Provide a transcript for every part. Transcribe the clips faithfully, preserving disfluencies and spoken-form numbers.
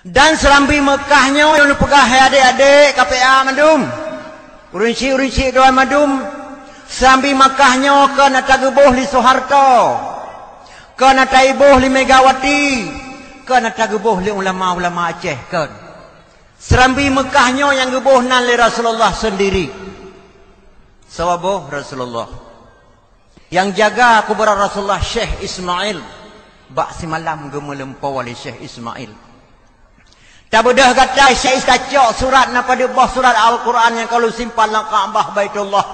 Dan seurambi Meukah nyoe, lôn peugah hai adék-adék K P A mandum, ureuëng chik-ureuëng chik droe mandum, seurambi Meukah nyoe kon ata geuboh lé Soeharto, kon ata iboh lé Megawati, kon ata geuboh lé ulama-ulama Aceh, kon. Seurambi Meukah nyoe nyang geuboh nan lé Rasulullah seundiri. Saboh Rasulullah. Nyang jaga kuburan Rasulullah Syekh Ismail, bak simalam geumeulumpoe lé Syekh Ismail. Tabeudôh gata, Syekh Is-, tacok surat, na padub boh surat Al-Quran nyang ka lôn simpan lam Ka'bah Baitullah.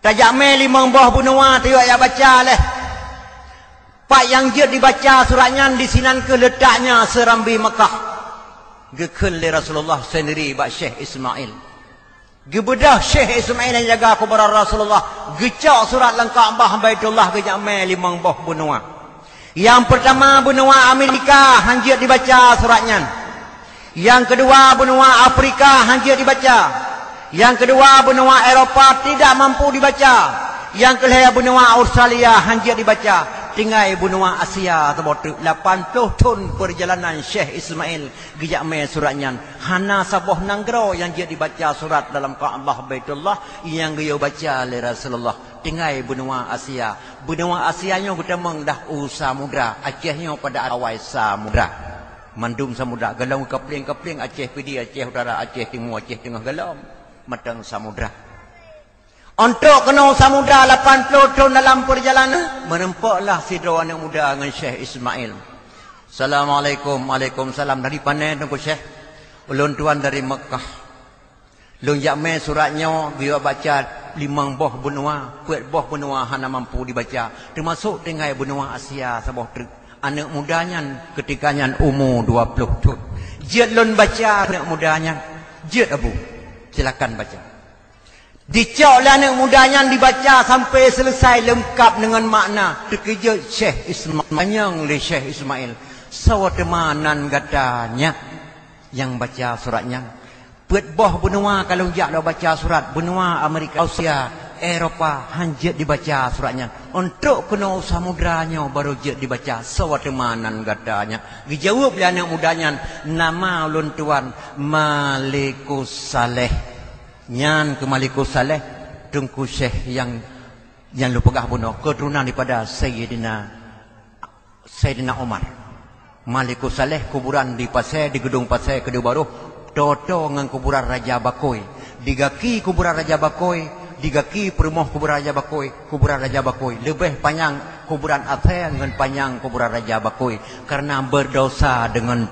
Tajak mé limong boh beunua, tayue jak baca lé. Pat nyang jeuet dibaca surat nyan, disinan kheueh leutaknya seurambi Meukah. Geukheun lé Rasulullah seundiri bak Syekh Ismail. Geubeudôh Syekh Ismail nyang jaga kuburan Rasulullah, geucok surat lam Ka'bah Baitullah, geujak mé limong boh beunua. Nyang peurtama beunua Amerika, hana jeuet dibaca surat nyan. Nyang keudua beunua Afrika, hana jeuet dibaca. Nyang keudua beunua Eropa, tidak mampu dibaca. Nyang keulhèe beunua Australia, hana jeuet dibaca. Tinggai beunua Asia saboh treuk. Lapan ploh thon peurjalanan Syekh Ismail geujak mé surat nyan. Hana saboh nanggroe nyang jeuet dibaca surat dalam Ka'bah Baitullah nyang geuyue baca lé Rasulullah. Tinggai beunua Asia. Beunua Asia nyoe geutamong dah u samudra. Aceh nyoe padahai samudra. Mandum samudra. Gohlom kapling-kapling, Aceh Pidie, Aceh Utara, Aceh Timu, Aceh Teungoh, gohlom. Mantong samudra. Untuk keunoe samudra lapan ploh thon dalam peurjalanan, meurumpoklah sidroe aneuëk muda ngon Syekh Ismail. "Assalamualaikum." "Waalaikumsalam." "Dari pané, Teungku Syekh?" "Ulôn tuan dari Meukah. Lôn jak mé surat nyoe geuyue baca limong boh beunua, peuet boh beunua hana mampu dibaca, teumasok tinggai beunua Asia saboh treuk." Aneuëk muda nyan keutika nyan umu dua ploh thon. "Jeuet lôn baca, aneuëk muda nyan." "Jeuet, Abu. Silakan baca." Dicok lé aneuëk muda nyan, dibaca sampai seuleusai leungkab deungon makna. Teukeujot Syekh Isma-, tanyong lé Syekh Ismail, "Soe teuma nan gata nyak nyang baca surat nyan? Peuet boh beunua ka lôn jak lôn baca surat, beunua Amerika, Australia, Eropa, hana jeuet dibaca surat nyan. Untuk keunoe samudra nyoe barô jeuet dibaca, soe teuma nan gata nyak?" Geujaweueb lé aneuëk muda nyan, "Nama ulôn tuan Malikus Saleh." Nyan keuh Malikus Saleh, Teungku Syekh nyang, nyang lôn peugah bunoe, keuturonan daripada Sayyidina, Sayyidina Umar. Malikus Saleh kuburan di Pasè, di Geudong Pasè Keudeuh Barôh, toe-toe ngon kuburan Raja Bakôi. Di gaki kuburan Raja Bakôi, di gaki peurumoh kuburan Raja Bakôi, kuburan Raja Bakôi. Leubeh panyang kuburan asèe ngon panyang kuburan Raja Bakôi, kareuna beudosa deungon